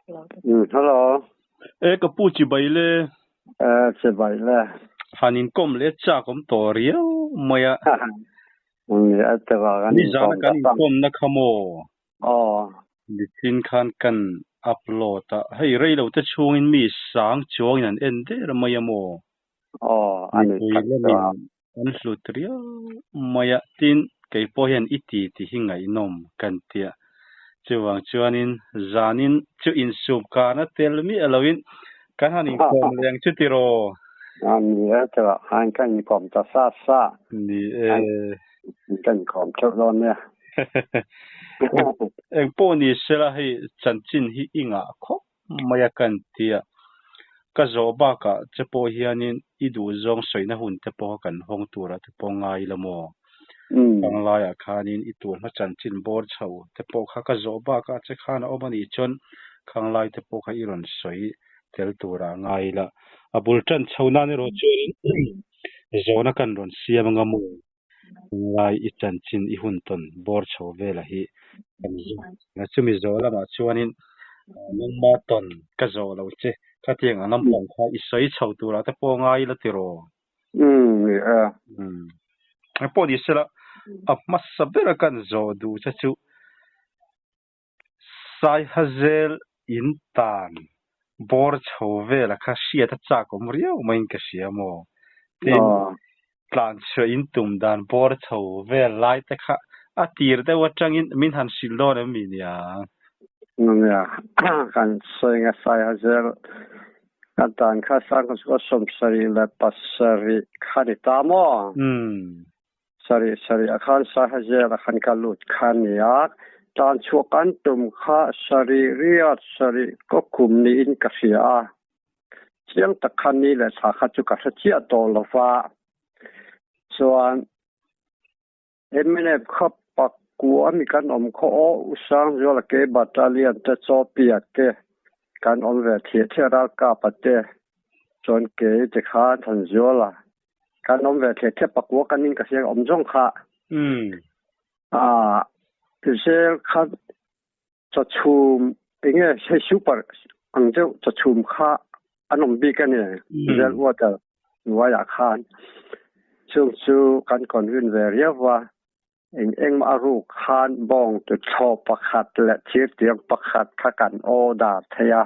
Hello. E ka pu chibai le. E chibai le. Han in kom le chak om to riau mai a. Ni a te wa kan Ni zana kan in kom na khamo. Aw. Nichin khan kan upload a. Hei rei lo te chhungin mi sang chuangin an en der mai a maw. Aw ani Mipui tak lamin chuan. an hlut riau mai a. Tin, kei pawh hian i ti tih hi ngaihnawm kan tia. Chuvang chuanin zanin chu insum karna tel miah loin kan han inkawm leh ang chu tiraw? A ni e tiraw, han kan inkawm ta sa sa. Ni e. Kan inkawm theuh dawn nia. Eng pawh ni sela hei chanchin hi i ngah khawp mai a kan tia. Ka zawh bakah che pawh hianin i duhzawng sawina hun te pawh kha kan hawng tura te pawh ngai la maw? Panglaiah khanin i tur hma chanchin bawr chho te pawh kha ka zawh bakah che khan a awm a nih chuan khanglai te pawh kha i rawn sawi tel turah ngai la. A bul tan chho nan erawh chuanin zawhna kan rawn siam anga maw? Panglai i chanchin i hun tawn bawr chho vela hi kan zawh a. Chumi zawh lamah chuanin nangma tawn ka zawh lo che, khatiang ang lampang kha i sawi chho turah te pawh ngai ila tiraw? Umm ni e. Umm. Engpawh ni sela, a hmasa bera kan zawh duh che chu Saihazel in tan bawr chho vela kha hriat a chak awm riau maiin ka hria maw? Tin, tlan chhuah in tum dan bawr chho vel lai te kha a tir deuh atangin min han hrilh dawn em mi nia? Nia, kan sawi nge Saihazel kan tan kha Sangkawchhuah 77 kha ni ta maw? Umm. Sarih sarih ah khan Sahazel ah khan ka lut kha nia. Tlan chhuah kan tum kha sarih riat sarih ka kum niin ka hria a. Chiang tak khan ni leh thla kha chu ka hre chiah tawh lo va. Chuan mnf kha pakua mi kan awm khaw aw U Sangzuala ke battalion te chaw piak te kan awm ve thiah thiah ralkapa te chuan kei te khan Thanzuala Kan awm ve thei thep pakua kan in ka hria awm zawng kha. Ah zel kha chawchhum enge hei super ang deuh chawchhum kha an awm bik a ni zel water hnuaiah khan chung chu kan convene ve riau va eng engmah a ruk khan bawng tuthlawh pakhat leh thirtiang pakhat kha kan order thei a.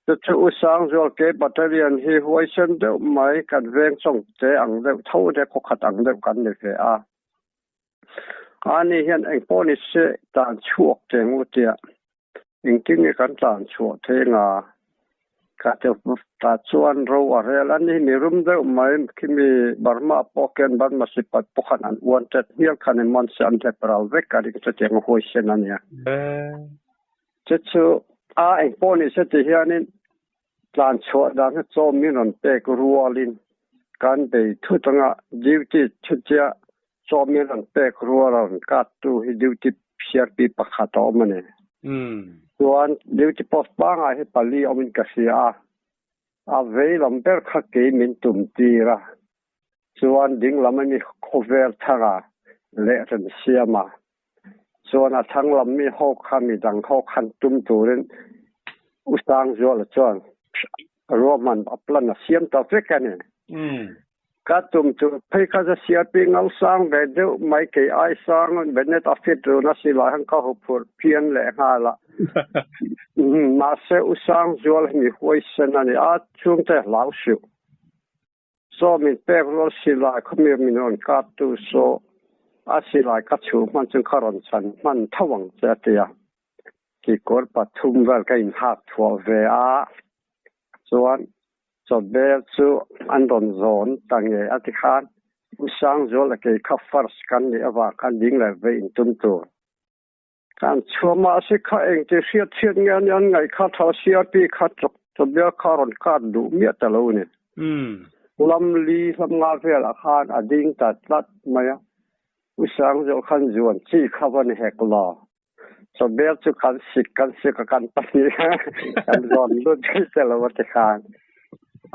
Chu chu U Sangzual ke battalion hi huaisen deuh mai kan veng chawng te ang deuh tho te khawkhat ang deuh kan ni ve a. Ani hian engpawh ni se tan chhuak teng u tia Engtin nge kan tlan chhuah thei anga? Ka ti ta chuan ro a rel a ni. Mi rum deuh mai khi mi Burma pawh khian Burma sipai pawh khan an uan tet hmial khan in man se an hlep ral vek a ring chutiang a huaisen a nia. Chu chu a engpawh ni se ti hianin tlan chhuah dan hi chaw min rawn pek rualin kan bei thut anga duty chutia Chaw min rawn pek rual a rawn kat tu hi duty CRP pakhat a awm a ni. Chuan duty post pangai hi pali awmin ka hria a, a vei lam ber kha kei min tum tir a, chuan ding lam ami khawvel thar a leh rem siam a, chuan a thlang lam mi ho kha midang ho khan tum turin U Sangzuala chuan ruahman a plan a siam ta vek a ni. Ka tum chu phei kha za CRP ngau sang ve deuh mai kei ai sang Bennett a fit run a si lai han ka huphurh phian leh nghal a. Mahse U Sangzual hi mi huaisen a ni a, chhungte hlau suh. Saw min pek rual silai khawmir min rawn kap tu saw a silai ka chhuh hman chuan ka rawn chhan hman tho ang che a ti a. Kikawr pathum vel ka inhak chhuah ve a, chuan chawbel chu an rawn zawn ta nge a ti khan U Sangzuala kei kha first kan nih avang khan ding leh ve intum tur kan chhuah mahse kha engti hriat chhiat nge a nih an ngaih kha tha CRP kha chawbel kha rawn kat duh miah ta lo ni. Lam li hlam nga velah khan a ding ta tlat mai a, U Sangzuala khan zuan chi kha va ni hek lo. Chawbel chu kan sik kan sik a kan pahnih kan zawn lut thei te lo a ti khan.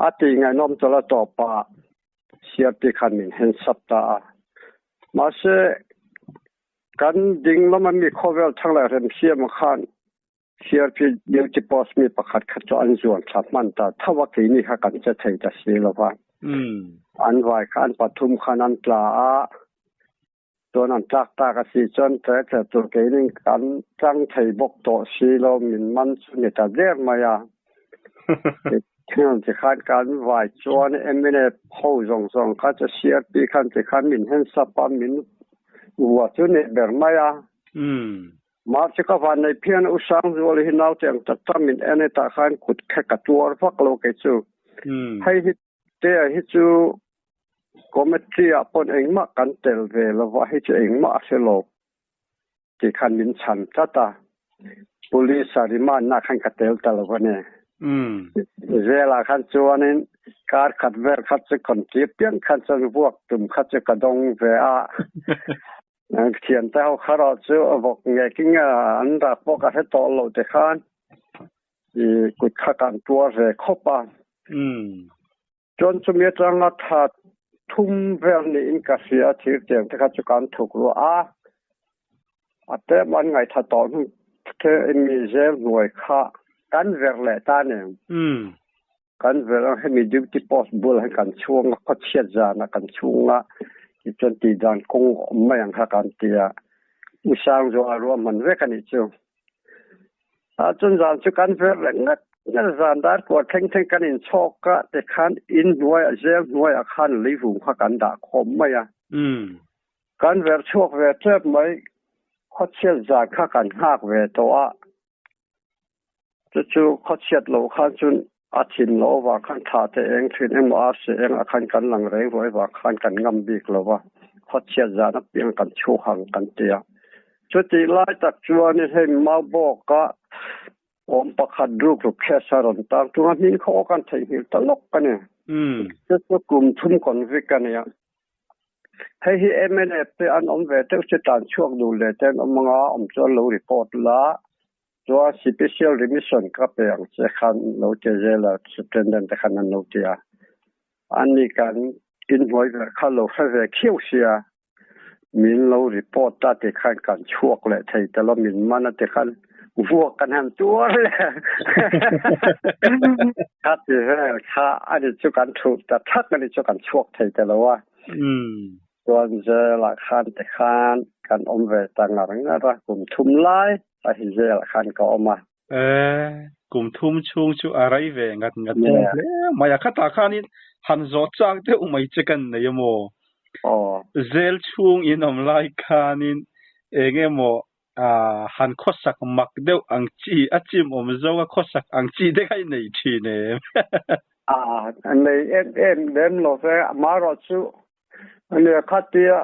A ti ngaihnawm chu la tawp a, CRP khan min hen sap ta a. Mahse, kan ding lama mi khawvel thang leh remsiam khan. CRP duty post mi pakhat kha chu an zuan thla hman ta tho a, keini kha kan che thei ta si lo va. An vai kha an pathum khan an tla a, chuan an tlak tak a si chuan tle tle tur keini kan tlang thei bawk tawh si lo, min man chu ni ta der mai a. Tikhan kan vai chuan mnf ho zawng zawng kha chu CRP khan tikhan min hensap a, min vua chu ni ber mai a. Mahse ka van nei phian u Sangzuala hi naute ang tak tak min en e tah khan kut khe ka tuar vak lo kei chu. Hei hi te hi chu committee ah pawn engmah kan tel ve lo va, hei chu engmah a hre lo tih khan min chhan tlat a. Police a remand na khan ka tel ta lo a ni. Zel ah khan chuanin kar khat vel kha chu conti piang khan chuan vuak tum kha chu ka dawng ve a. Thiante ho kha erawh chu a vawk nge ki nge an rak pawh ka hre tawh lo ti khan i kut kha kan tuar ve khawp a. Chuan chumi atanga tha thum vel niin ka hria thir tiang te kha chu kan thuk ruah a. A tlem an ngaihthla tawh hnu te mi zel hnuai kha kan ver leh ta nen. Kan ver ang hemi duty post bul hi kan chhung a, khawchhiat zan ah kan chhung a, tichuan tih dan kawng awm mai ang kha kan ti a, U Sangzuala ruahman vek a nih chu. Ah chun zan chu kan ver leh ngat ngat zan dar kuar thleng thleng kan inchhawk a, tikhan in hnuaiah zel hnuaiah khan leivung kha kan dah khawm mai a. Kan ver chhuak ve tep mai, khawchhiat zan kha kan nghak ve tawh a. Chu chu khawchhiat loh khan chuan a thin loh avang khan tha te eng thin emaw a se eng ah khan kan lang reng ruai vang khan kan ngam bik lo va, khawchhiat zan apiang kan chhuak ang kan ti a. Chutih lai tak chuan hei Maubawka awm pakhat ruk ruk case a rawn tang tung a, hming khaw kan theihnghilh ta lawk a ni. Chu chu kum thum convict a nia. Hei hi mnf te an awm ve teuh chu tan chhuak duh leh te an awm anga awm chuan lo report la, chuan special remission ka pe ang che khan lo ti zel a superintendent te khan an lo ti a. Ani kan inhnuai ber kha lo hre ve khiau sia, min lo report ta ti khan kan chhuak leh thei ta lo min man a ti khan vuak kan han tuar leh kha ti vel kha ani chu kan thuh ta thak ani chu kan chhuak thei ta lo a. Chuan zelah khan te khan kan awm ve ta ngar ngar a, kum thum lai a hi zelah khan ka awm a. E, kum thum chhung chu a rei ve ngat ngat dawn hle mai a. Khatah khanin han zawh chak deuh mai che kan nei emaw? Zel chhung in awm lai khanin eng emaw han khawsak mak deuh ang chi, a chim awm zawng a khawsak ang chi te kha i nei thin em? A nei em em lem lo ve, amaherawh chu ania khatia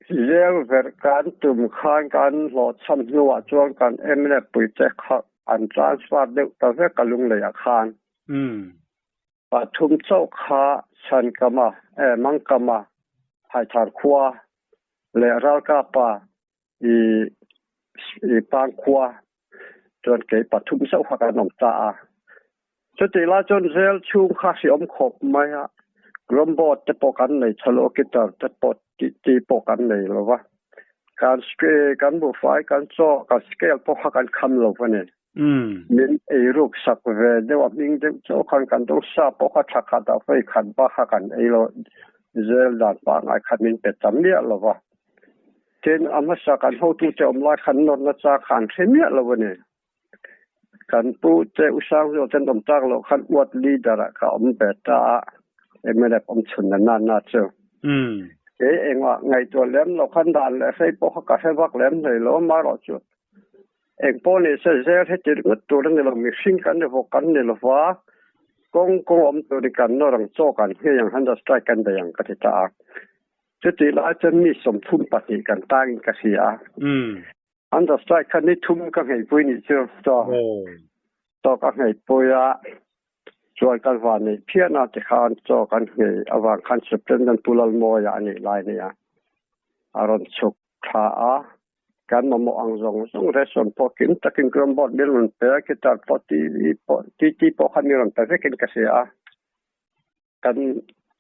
Zel verh kan tum khan kan hlawhchham hnuah chuan kan mnf puite kha an transfer deuh ta vek a lungleiah khan. Pathum chauh kha Chhankama, eh Mangkama, Haithar khua leh Ralkapa i i Pangkhua chuan kei pathum chauh kha kan awm ta a. Chutih lai chuan zel chhung kha hriawm khawp mai a, drum board te pawh kan nei tha lo a, guitar te pawh tih tih pawh kan nei lo va, kan kan buhfai kan chaw kan scale pawh kha kan kham lo va ni. Min eiruk sak ve deuh a hming deuh chauh khan kan dawng sa pawh kha tha khat ah vawi khat bak kha kan ei lo zel dan pangngai khan min pe ta miah lo va. Tin, a hmasa kan hotute awm lai khan nawrna chang kha an hre miah lo a ni. Kan pu te U Sangzual ten awm tak loh khan ward leader ah ka awm ve ta a, mnf awm chhun na na chu. Kei engah ngaihtuah lem loh khan dan leh hrei pawh kha ka hre vak lem hlei lo, amaherawh chu eng pawh ni se zel heti ringawt tur a ni lo, mihring kan ni vawk kan ni lo va, kawng kawng awm turin kan nawr ang chaw kan nghei ang hunger strike kan bei ang ka ti ta a. Chutih lai chuan mi 32 kan tangin ka hria a. Hunger strike kha ni thum ka ngheipui nih chu chaw chaw ka ngheipui a, chuan kan van neih phian a tikhan chaw kan nghei avang khan Superintendent Pu Lalmawia a nih lai nia a rawn chhuk thla a, kan mamawh ang zawng zawng ration pawh kim takin Gram Board min rawn pe a, guitar pawh TV pawh TT pawh kha min rawn pe vekin ka hria a. Kan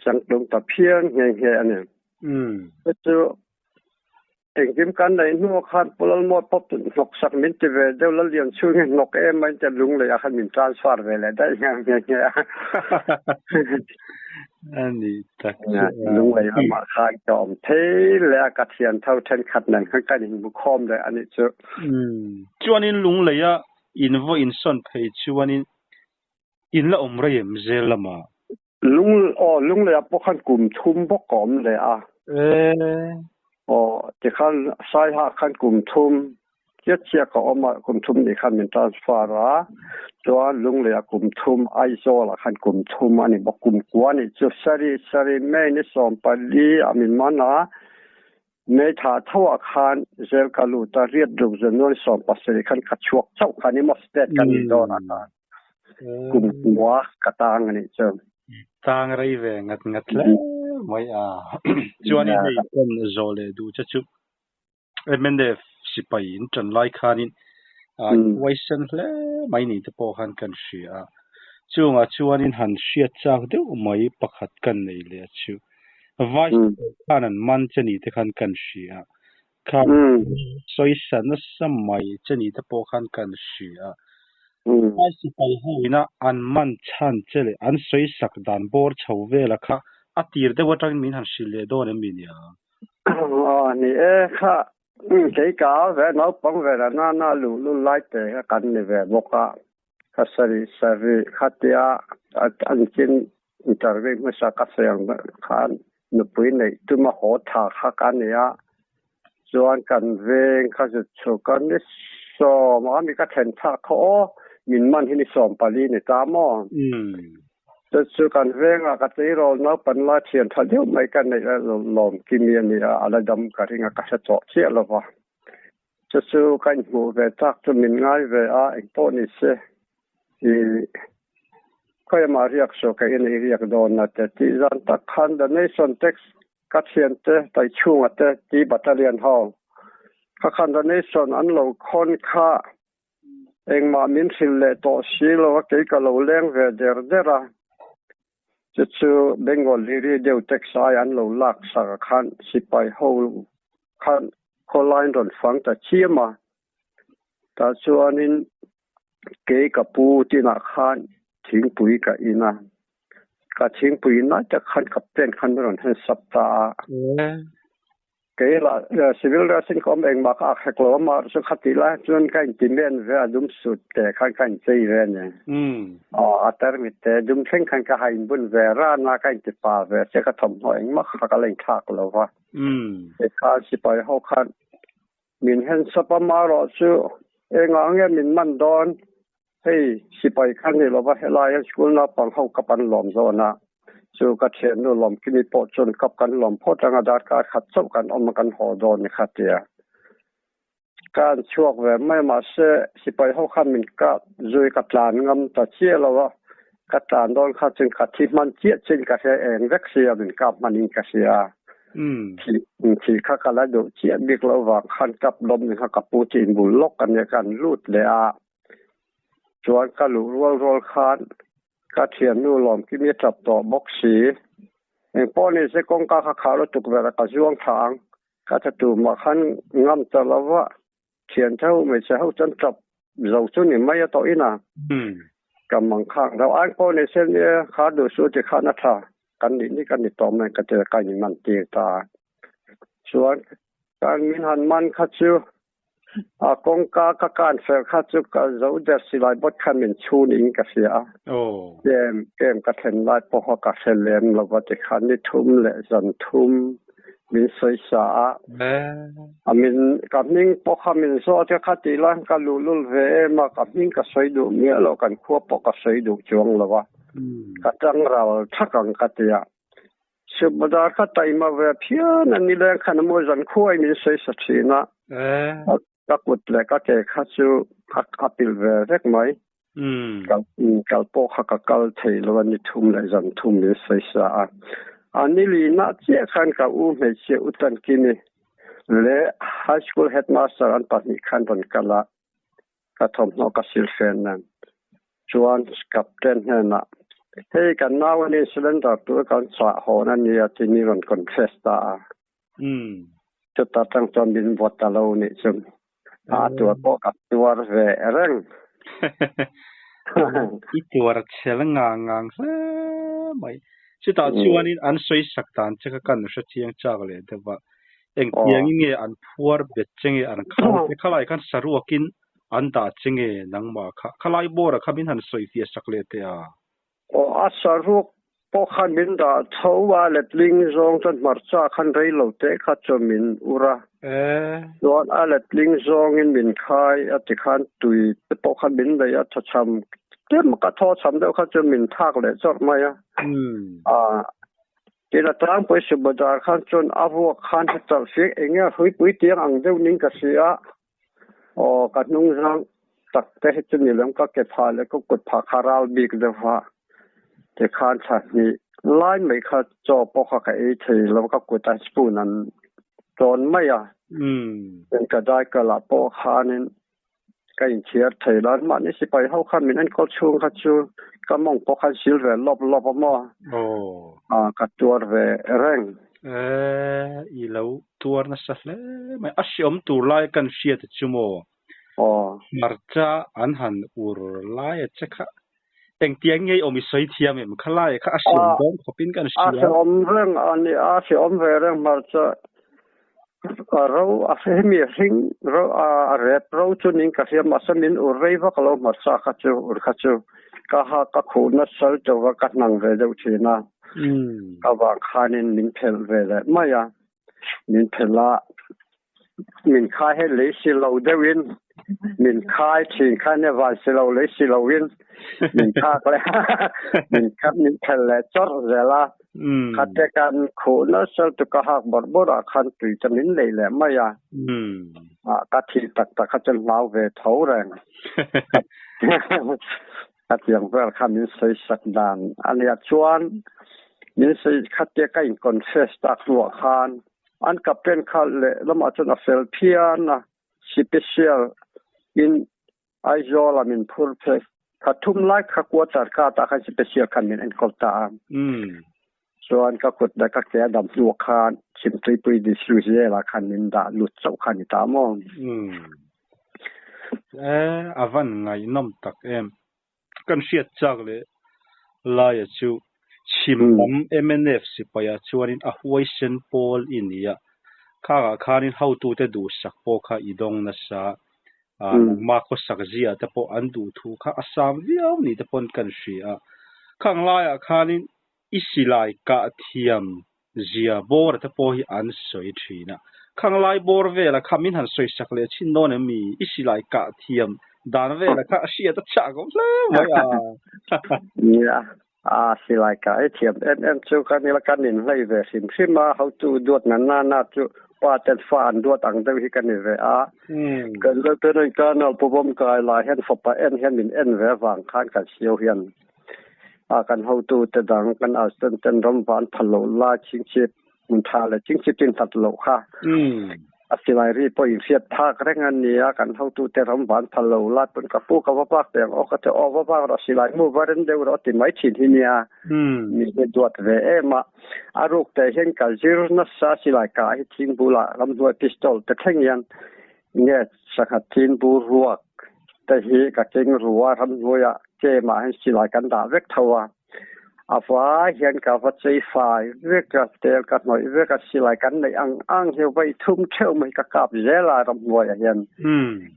changtlung ta phian nghe nghe a ni. Chu chu Engkim kan neih hnuah khan Pu Lalmawt pawh hnawksak min ti ve deuh, Lallian chhung hi hnawk em mai te lunglei ah khan min transfer ve leh daih nghe nghe nghe a. A ni tak chu a. Lunglei lamah khan ka awm thei leh a, ka thian tho thenkhat nen khan kan inhmu khawm leh a nih chu. Chuanin lungleia in vaw insawn phei chuanin in la awm rei em zel lamah? Lung aw lungleiah pawh khan kum thum bawk ka awm leh a. E. Aw tikhan Saiha khan kum thum chiah chiah ka awm a, kum thum nih khan min transfer a, chuan Lungleiah kum thum, Aizawlah khan kum thum a ni bawk, kum kua nih chu sari sari May ni 14 a min man a, May thla tho ah khan zel ka lut a, riat ruk January 17 khan ka chhuak chauh kha ni maw state ka nih dawn ah khan. Kum kua ka tang a nih chu. Tang rei ve ngat ngat hle mai a. Chuanin hei kan zawh leh duh che chu MNF sipai in tan lai khanin huaisen hle mai ni te pawh khan kan hria a. Chungah chuanin han hriat chak deuh mai pakhat kan nei leh a chu. Vai sipai khan an man che ni te khan kan hria a. Kha sawisa nasa mai che ni te pawh khan kan hria. Vai sipai ho ina an man chhan che leh an sawisak dan bawr chho vela kha a tir deuh atangin min han hrilh leh dawn em mi nia? Aw ni e, kha kei ka ve naupang ve la na na luh lul lai te kha kan ni ve bawk a, kha sari sari khatia an chin interview hmasa ka sawi ang khan nupui neih tuma haw tha kha ka ni a, chuan kan veng ka zut chhuk a ni 10 a mi ka thlen thlak kha aw min man hi ni 14 ni ta maw? Chu chu kan vengah ka tleirawl naupan lai thian tha deuh mai ka neih a lawm kimi a ni a, a la dam ka ring a ka hre tawh chiah lo va. Chu chu ka inhmuh ve tak chu min ngai ve a, engpawh ni se i khawiamah riak suh ka inei riak dawn a te tih zan tak khan The Nation Text ka thiante Taichhunga te ti Battalion ho kha khan The Nation an lo khawn kha engmah min hrilh leh tawh si lo a, kei ka lo leng ve der der a. Chu chu Bengal Liri deuh tax ai an lo lak sak ah khan sipai ho khan khawlaiin rawn fang ta chiam a. Tah chuanin kei ka pu tinah khan thingpui ka in a. Ka thingpui in lai tak khan captain khan min rawn hen sap ta a. Kei lah civil dress in ka awm engmah ka ak hek lo a, mah chu khatih lai chuan ka inti men ve a, dum suit te khan ka inchei ve a ni. Aw a tarmit te dum thleng khan ka ha inbun ve ran a, ka inti pa ve che ka thawmhnaw engmah kha ka la inthlak lo va. Tikhan sipai ho khan min hen sap a, marawh chu engah nge min man dawn? Hei sipai kha ni lova helai school naupang ho kap an lawm zawn a, chu ka thiannu Lawmkimi pawh chuan kap kan lawm phawt anga darkar khat chauh kan awm a kan haw dawn ni kha tia ka an chhuak ve mai mahse sipai ho khan min kap zui ka tlan ngam ta chiah lo a, ka tlan dawn kha chuan ka thi hman chiah chiah in ka hria eng vek sia min kap hman in ka hria. Thih kha ka la duh chiah bik lo vang khan kap lawm ni kha ka pu chu inbul lawk a nia ka an lut leh a. Chuan ka luh rual rual khan ka thiannu Lawmkimi a tap tawh bawk si. Engpawh ni se kawngka kha khah lutuk vel a ka zuang thla ang. Ka tha tur mah khan ngam ta lo va, thian tho hmeichhe ho chuan tap zo chu ni mai a tawh in a. Ka mang khak deuh a, engpawh ni se nia kha duh suh ti khan a tha. Kan nih ni kan ni tawh mai ka ti a, ka inman tir ta a. Chuan kan min han man kha chu A kawngka ka kan fel kha chu ka zo der silai bawt khan min chhun in ka hria a. Kem kem ka thlen lai pawha ka hre lem lo va tikhan ni thum leh zan thum min sawi sa a. A min ka hming pawh kha min zawt a kha tih lai ka luhlul ve em a, ka hming ka sawi duh miah lo, kan khua pawh ka sawi duh chuang lo a. Ka tang ral thak ang ka ti a. Subadar kha taima ve phian a ni leng khan a mawi zan khuai min sawi sa thin a. Ka kut leh ka ke kha chu a pilh ve vek mai. Kal pawh kha ka kal thei lo a, ni thum leh zan thum min sawi sa a. A ni li nah chiah khan ka u hmeichhia u Tankimi leh High School Headmaster an pahnih khan rawn kal a. Ka thawmhnaw ka sil hren nen chuan captain hnenah, Hei kan nau a ni, cylinder tur kan chah hawn a nia tih mi rawn confess ta a. Chuta tang chuan min vaw ta lo nih chu a tuar pawh ka tuar ve reng. I tuar chhel ngang ngang hle mai. Chutah chuanin an sawi sak dan che kha kan hre chiang chak leh deuh a. Engtiangin nge an phuar bet che nge an khai che? Khalai khan saruakin an dah che nge nangmah kha? Khalai bawrah kha min han sawi fiah sak leh teh a. Aw, a saruak pawh khan min dah tho a, letling zawng chuan hmarcha khan rei lo teh kha chuan min ur a. Chuan a letling zawngin min khai a tikhan tui te pawh khan min nei a, thawchham tlem ka thaw chham deuh kha chuan min thak leh chawrh mai a. Tin, a tlangpui Subadar khan chuan a vuak khan heta fiak eng nge hruipui tiang ang deuh ning ka hria a. Aw, ka hnung zang tak te hi chu ni lem ka ke phah leh ka kut phah kha ral bik deuh va, tikhan thla hnih lai mai kha chaw pawh kha ka ei thei lo, ka kut a spoon an tawn mai a, tin ka dai kalah pawh khanin ka inchhiar thei lo, mahni sipai ho khan min enkawl chhung kha chu ka mawng pawh khan sil ve lawp lawp a maw, ka tuar ve reng. E, i lo tuar nasa hle mai. A hriawm tur lai kan hriat chu maw? Aw. Hmarcha an han ur lai a che kha. Engtiang nge i awm i sawi thiam em? Khalai kha a hriawm dawn khawpin kan hria. A hriawm reng a ni, a hriawm ve reng hmarcha ro a hemi hring ro a rep ro chu ning ka hria mahse min ur rei vak lo hmarcha kha chu ur kha chu ka ha ka khuh nasa deuh a ka hnang ve deuh thin a. Ka vang khanin min phelh ve leh mai a, min phelh a, min khai he lei si lo deuhin min khai thin kha nia van si lo lei si loin min khak leh min kha min phelh leh chawrh zel a, khate kan khuh nasa lutuk ka hak bawrh bawrh ah khan tui te min lei leh mai a, ka thih tak tak kha chuan hlau ve tho reng. Khatiang vel kha min sawi sak dan a nia chuan min sawi khatia ka in confess tak hnuah khan an captain kha leh lamah chuan a fel phian a, special in Aizawl ah min phur phei kha thum lai kha quarter ka tah khan special khan min enkawl ta a. Chuan ka kut leh ka ke a dam hnuah khan Chhimtuipui District Jail ah khan min dah lut chauh kha a ni ta maw? Umm. E, a van ngaihnawm tak em. Kan hriat chak leh laia chu chhim lam mnf sipaia chuanin a huaisen pawl i ni a, khangah khanin hotute duhsak pawh kha i dawng nasa a, nangmah khawsak zia te pawh an duh thu kha a sam viau ni te pawn kan hria a. Khang laiah khanin I silai kah thiam zia bawr te pawh hi an sawi thin a. Khang lai bawr vela kha min han sawi sak leh chhin dawn em mi? I silai kah thiam dan vela kha a hriat a chak awm hle mai a. Nia, a silai kah i thiam em em chu ka nila kan inhlei ve hrim hrim a, hotu duat na na na chu pa ten fa an duat ang deuh hi ka ni ve a. Kan Lieutenant Colonel Pu Bawmkai lah hian fapa en hian min en ve avang khan kan siau hian a kan hotute dang kan assistant ten ram van phal loh lai chingchip hmun tha leh chingchip tin hlat loh kha a silai ri pawh in hriat phak reng a nia kan hotute ram van phal lo lai pawn ka pu ka va bak teh ang aw ka ti aw va bak rawh silai mu va rem deuh rawh ti mai thin hi nia mi hi duat ve em a a ruk te hian ka zir nasa silai kah hi thing bulah ramhnuai pistol te thleng hian nge sangha thin bur ruak te hi ka keng ru a, ramhnuaiah chem ah hian silai kan dah vek tho a, a vai hian ka va chei fai vek a, tel ka hnawih vek a, silai kan neih ang ang hi vai thum theuh mai ka kap zel a ramhnuaiah hian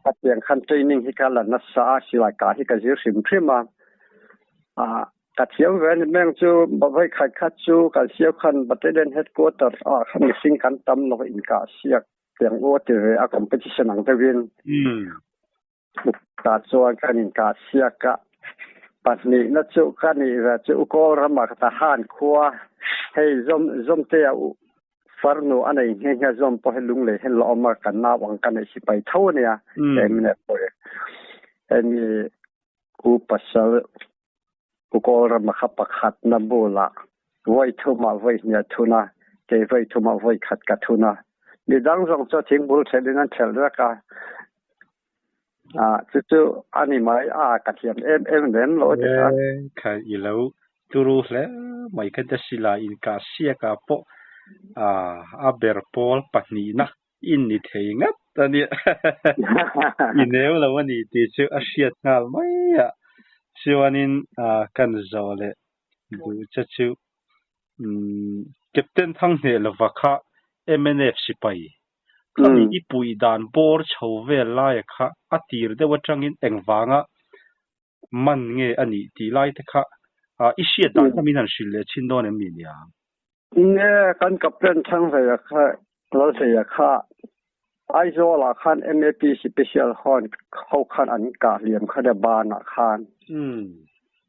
hetiang khan training hi ka la nasa a, silai kah hi ka zir hrim hrim a, ah ka thiam ve a ni meng chu vai khat khat chu kan siau khan battalion headquarter ah khan mihring kan tam lo inkah siak. Tiang u a ti ve a competition ang deuhin tah chuan kan inkah siak a, pahnihna chu ka nih ve chu u Kawl ramah ka Tahan khua hei zawm zawmtea u farnu a nei nghe nghe zawm pawh hi lunglei hian la awm a kan nau ang ka neih sipai tho a nia he minute pawh hi hemi u pasal u Kawl ramah kha pakhatna bulah Vawi thumah vawi hnih a thun a, kei vawi thumah vawi khat ka thun a. Midang zawng chu thingbul ṭhelhin an ṭhelh vek a. Ah, chu chu a ni mai a, ka thiam em em lem lo ti khan. E, kha i lo turu hle mai kha te silai inkah siakah pawh ah a ber pawl pahnihna. In ni thei ngat a nia. I neu lo a ni tih chu a hriat nghal mai a. Chuanin kan zawh leh duh che chu Captain Thanghneh lova kha mnf sipai khami i puih dan bawr chho vel laia kha a tir deuh atangin engvanga man nge a nih tih lai te kha i hriat dan kha min han hrilh leh thin dawn em ni nia? Nge kan Captain Thanghlei kha Lalhleia kha Aizawl ah khan MAP Special hawn ho khan an kah hliam kha nia ban ah khan.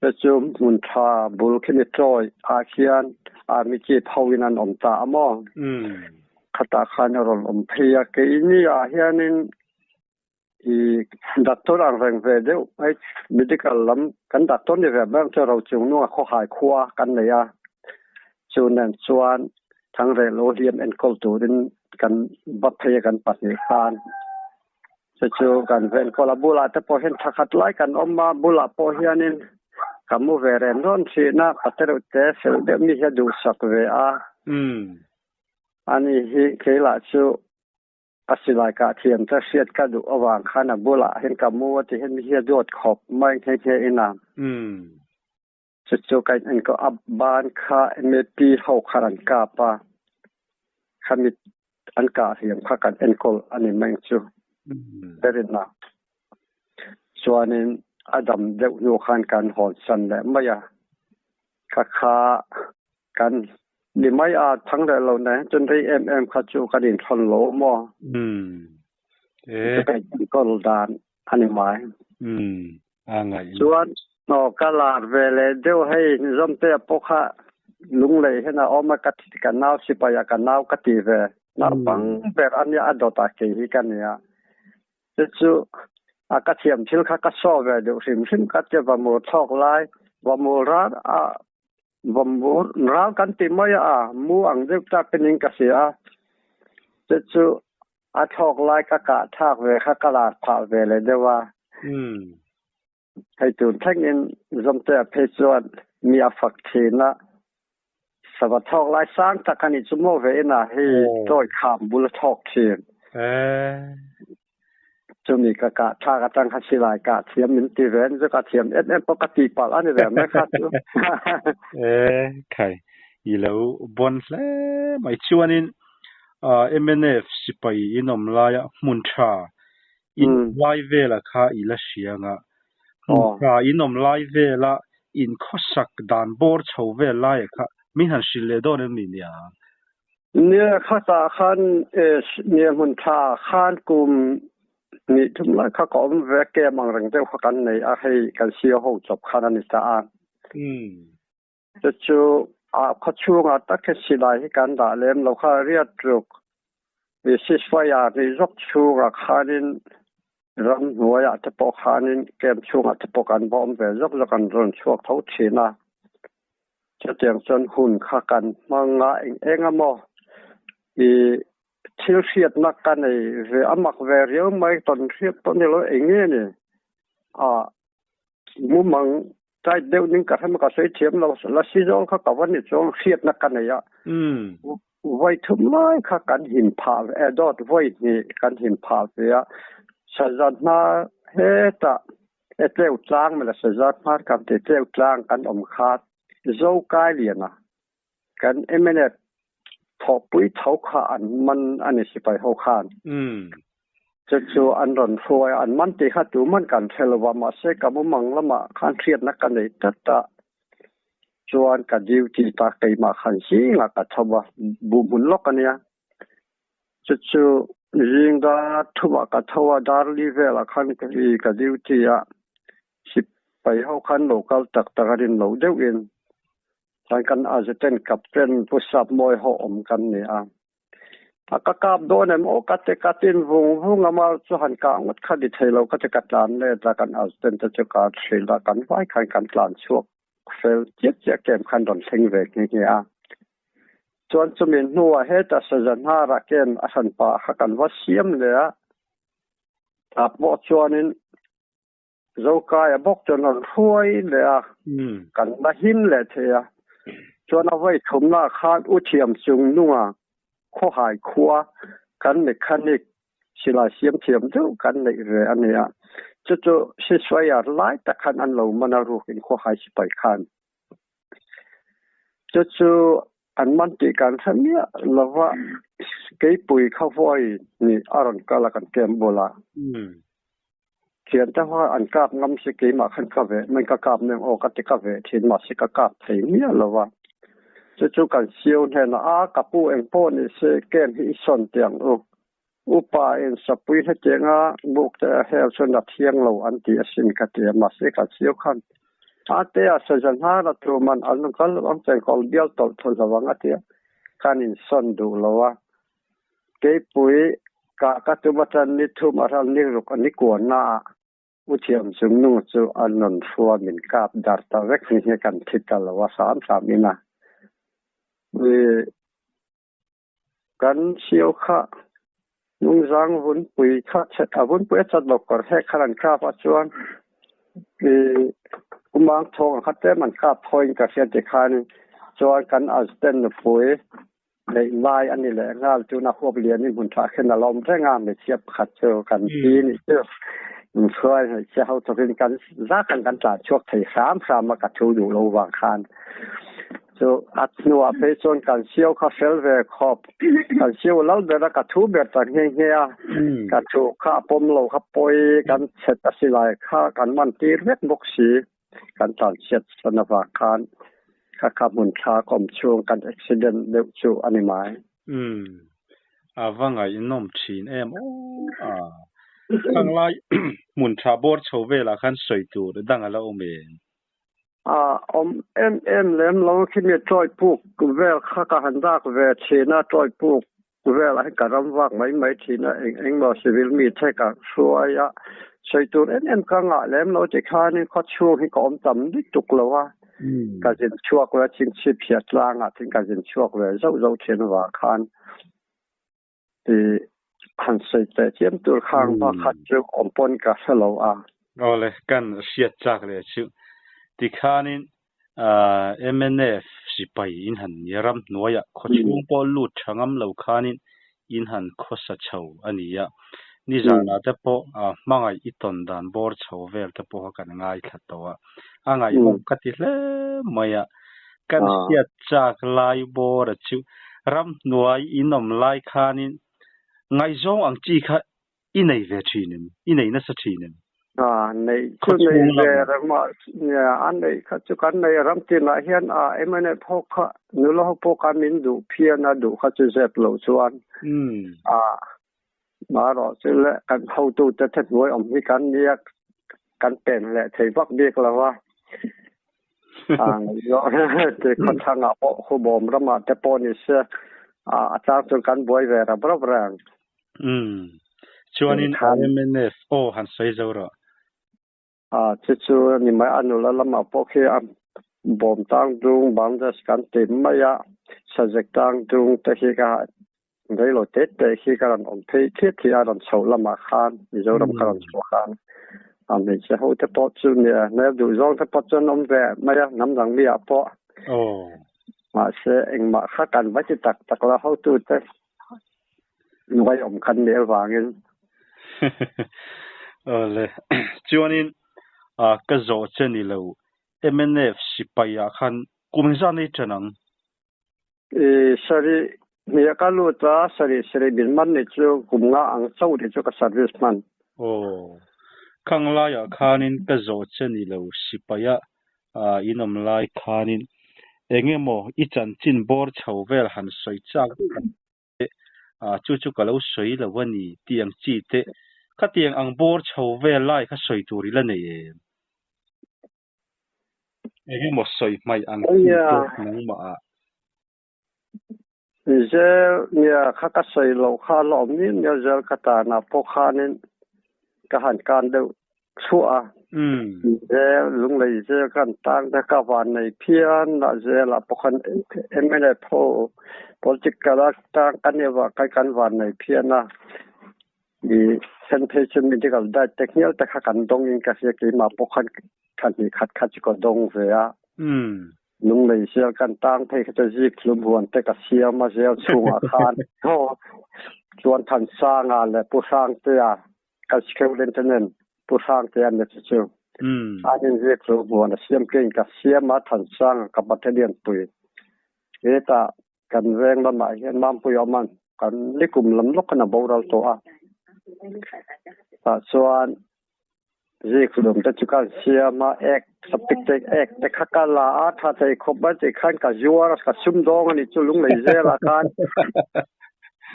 Te chu hmun tha bul khi mi chawi ah khian Army Chief ho in an awm ta a maw? Khatah khan a rawn awm phei a, keini ah hianin I doctor ang reng ve deuh mai medical lam kan doctor ni ve mai ang chu Rochung nunga khawhai khua kan nei a, chu nen chuan Thangreh lo hliam enkawl turin kan va phei a kan pahnih khan chu chu kan va enkawl a, bulah te pawh hian thla khat lai kan awm a, bulah pawh hianin ka mu ve reng rawn thin a, pate reuh te fel deuh mi hi a duhsak ve a, ani hi keilah chu A silai kah thiam te hriat ka duh avang khan a bulah hian ka mu a ti hian mi hi a duat khawp mai nghe nghe in a. Chu chu ka in enkawl a ban kha MAP ho khan an kap a, khami an kah hliam kha kan enkawl a ni mai chu berin a. Chuanin a dam deuh hnu khan kan hawnsan leh mai a, kha kha kan Ni mai a thang leh lo nen chuan rei em em kha chu kan inthawn lo maw? E. Ka enkawl dan a ni mai. A ngaih. Chuan aw ka lar ve leh deuh hei Zawmtea pawh kha lunglei hian a awm a ka ka nau sipai ah ka nau ka ti ve. Naupang ber a nia a dawt ah kei hi ka nia. Chu chu a ka thiam thil kha ka saw ve deuh hrim hrim ka tia va mur thlawk lai va mur rar a Vawmur ral kan ti mai a, mu ang deuh tak in ka hria a, chu chu a thlawk lai ka kah thlak ve kha ka lar phah ve leh deuh a. Hei tun thleng in Zawmtea phei chuan mi a fak thin a, sava thlawk lai sang tak a nih chu maw ve in a, hei chawi kham bul a thlawk thin. Chumi ka kah thlak atang kha silai kah thiam min ti ve an chu ka thiam em em pawh ka ti palh a ni ve mai kha chu. E khai i lo bawn hle mai chuanin mnf sipai in awm laia hmun tha in awm lai vela kha i la hria anga hmun tha in awm lai vela in khawsak dan bawr chho vel laia kha min han hrilh leh dawn em ni nia? Nia khatah khan nia hmun tha khan kum hnih thum lai kha ka awm ve kem ang reng deuh kha kan nei a hei kan CEO ho chawp khan a ni ta a. Chu chu a khaw chhungah tak hi silai hi kan dah lem lo kha riat ruk ceasefire nih zawk chhungah khanin ram hnuaiah te pawh khanin camp chhungah te pawh kan va awm ve zawk zawk an rawn chhuak tho thin a. Chutiang chuan hun kha kan hmang a, eng eng a maw i thil hriatna ka nei ve a mak ve riau mai tawn hriat pawh ni lo eng nge ni a mumang tight deuh ning ka hrem ka sawi thiam lo la si zawng kha ka va ni chuang hriatna ka nei a vawi thum lai kha kan him phah ve dawt vawi hnih kan him phah ve a sazan hna hetah E tleu tlang mela sazat hmar kan ti tleu tlang kan awm kha Zo kai lian a kan mnf thawhpui tho kha an man a ni sipai ho khan chu chu an rawn hruai a an man tih kha tuman kan hre lo va mahse ka mumang lamah khan hriatna ka nei tlat a chuan ka duty ta keimah khan zingah ka tho va buhhmun lawk a nia. Chu chu zing dar thumah ka tho a, dar li velah khan ka i ka duty a, sipai ho khan lo kal tak tak a rin loh deuhin chuan kan Azetent Captain Pu Sap Mawi ho awm kan ni a. A ka kap dawn em aw ka ti ka tin vung vung a mar chu han kah ngawt kha ni thei lo ka ti ka tlan let a kan Azetent te chu ka hrilh a kan vai khan kan tlan chhuak fel chiah chiah kem khan rawn thleng ve nghe nghe a. Chuan chumi hnuah heta Sajanhara kem a hran pah kha kan va siam leh a, tah pawh chuanin Zokaia bawk chuan rawn hruai leh a, kan la him leh thei a. Chuan a vawi thumnaah khan U Thiam Chungnunga Khawhai khua Kan mechanic silai siam thiam deuh kan neih ve a nia. Chu chu ceasefire lai tak khan an lo man a rukin khawhai sipai khan. Chu chu an man tih kan hre miah lova keipui kha vawi ni a rawn kal a kan camp bulah. Thiante ho an kap ngam si keimah khan ka veh mai ka kap nen aw ka ti ka veh thin mahse ka kap thei miah lo a. Chu chu kan sio hnenah a ka pu eng pawh ni se camp hi i sawn teh ang u. Upa in sapui hetianga buk te a hel chuan a thiang lo an ti asin ka ti a mahse kan sio khan a te a saza hnar a tur man an kal lo ang chengkawl bial tawlh thawlh lo ang a ti a kan insawn duh lo a. Keipui kah ka tum atan ni thum a ral ni ruk a ni kuanna ah u thiam chung nung chu a nawn hrua min kap dar ta vek ni hi kan thi ta lo a hram hram in a i kan sio kha nungzang vunpui kha chet a vunpui a chat lo kawr hek khan an kap a chuan i umang thawng ang kha tlem an kap thawiin ka hria tikhan chuan kan assistant nupui Neih lai a ni leh nghal. Tuna huap lian in hmun tha khin a lawm reng a, hmeichhia pakhat chu kan pi nih chu inhruai hmeichhia ho thawkin kan zah khan kan tlan chhuak thei hram hram a, ka thu duh lo vang khan. Chu a hnuah phei chuan kan sio kha fel ve khawp, kan sio lal ber a, ka thu ber ta nghe nghe a, ka thu kha a pawm lo kha pawi kan chhet a silai kha kan man tir vek bawk si. Kan tlanchhiat san avang khan kha kha hmun thlak awm chhung kan accident deuh chu a ni mai. Umm. A va ngaihnawm thin em aw a. Khang lai hmun tha bawr chho velah khan sawi tur dang a la awm em? A awm em em lem lo khi mi tawi puk vel kha ka han dak ve thin a, tawi puk Velah hi ka ram vak mai mai thin a, eng eng maw civil mi the ka hruai a, sawi tur em em ka ngah lem lo ti khanin khaw chhung hi ka awm tam lutuk lo a, ka zin chhuak ve chingchhip hiah tlangah tin ka zin chhuak ve zauh zauh thin avang khan i han sawi teh chiam tur khang bakhat chu awm pawn ka hre lo a. Awle, kan hriat chak leh chu tikhanin Mnf sipai in han ni a, ramhnuaiah khawchhung pawh lut tha ngam lo khanin in han khawsa chho a ni a. Nizanah te pawh hmangaih i tawn dan bawr chho vel te pawh kha kan ngaithla tawh a, a ngaihnawm ka ti hle mai a. Kan hriat chak lai bawra chu ramhnuai in awm lai khanin ngaihzawng ang chi kha I nei ve thin em? I nei nasa thin em? A, nei chu nei ve reng a, nia, a neih kha chu kan nei ram tinah hian a MNF ho kha nula ho pawh khan min duh phian a, duh kha chu zep lo chuan a, marawh chu le kan hotute the hnuai awm hi kan nia, kan pen leh thei vak bik lo a, a khawthlang ah pawh Khubawm ramah te pawh ni se, a chang chuan kan buai ve rap rap reng. Umm. Chuanin MNF aw han sawi zo rawh. A chu chu ni mai a nula lamah pawh khi a bawm tang dung Bangladesh kan ti mai a, sajek tang dung te khi ka reilo te te khi ka rawn awm phei thit hi a rawn chhoh lamah khan Mizoram ka rawn chhuah khan a hmeichhe ho te pawh chu nia hmel duh zawng te pawh chuan awm ve mai a hnam dang mi ah pawh. Mahse engmah kha kan va ti tak tak lo hotute Nuai awm khan nih avangin. Awle. Chuanin ka zawh che ni lo mnf sipai ah khan kum engzah nei ṭan ang? I sarih hnih ka lut a, sarih sarih min man ni chu kum nga ang chauh ni chu ka service hman. Aw. Khang laiah khanin ka zawh che ni lo sipai ah in awm lai khanin eng emaw i chanchin bawr chho vel han sawi chak vek ang che, chu chu ka lo sawi lo a ni tih ang chi te, khatiang ang bawr chho vel lai kha sawi tur i la nei em? Eng emaw sawi hmaih ang chi te nangmah ah. Zel nia kha ka sawi loh kha la awm mial mial zel ka tanah pawh khanin ka han kan deuh chhuah a. Zel lunglei zel ka han tang te ka van nei phian a zelah pawh khan mnf ho political a tang kan nih avang khan kan van nei phian a. I then phei chu medical diet te hnial te kha kan dawngin ka hria keimah pawh khan thla hnih khat kha chu ka dawng ve a. Lunglei zel kan tang phei kha chu zik hlum huan te ka siam a zel chhungah khan aw Chuan Thansanga leh Pu Hrangtea kan Superintendent Pu Hrangtea ni chu chu. An inziak chu hmuan a siam kein ka siam a Thansanga ka battalion pui. Hetah kan veng lamah hian Mampui a awm a, kan nikum lam lawk khan a boral tawh a. Tah chuan Zikhlum te chu kan siam a, ek septic tank ek te kha ka la a, tha thei khawp mai tih khan ka zuar a, ka sumdawng a nih chu lunglei zelah khan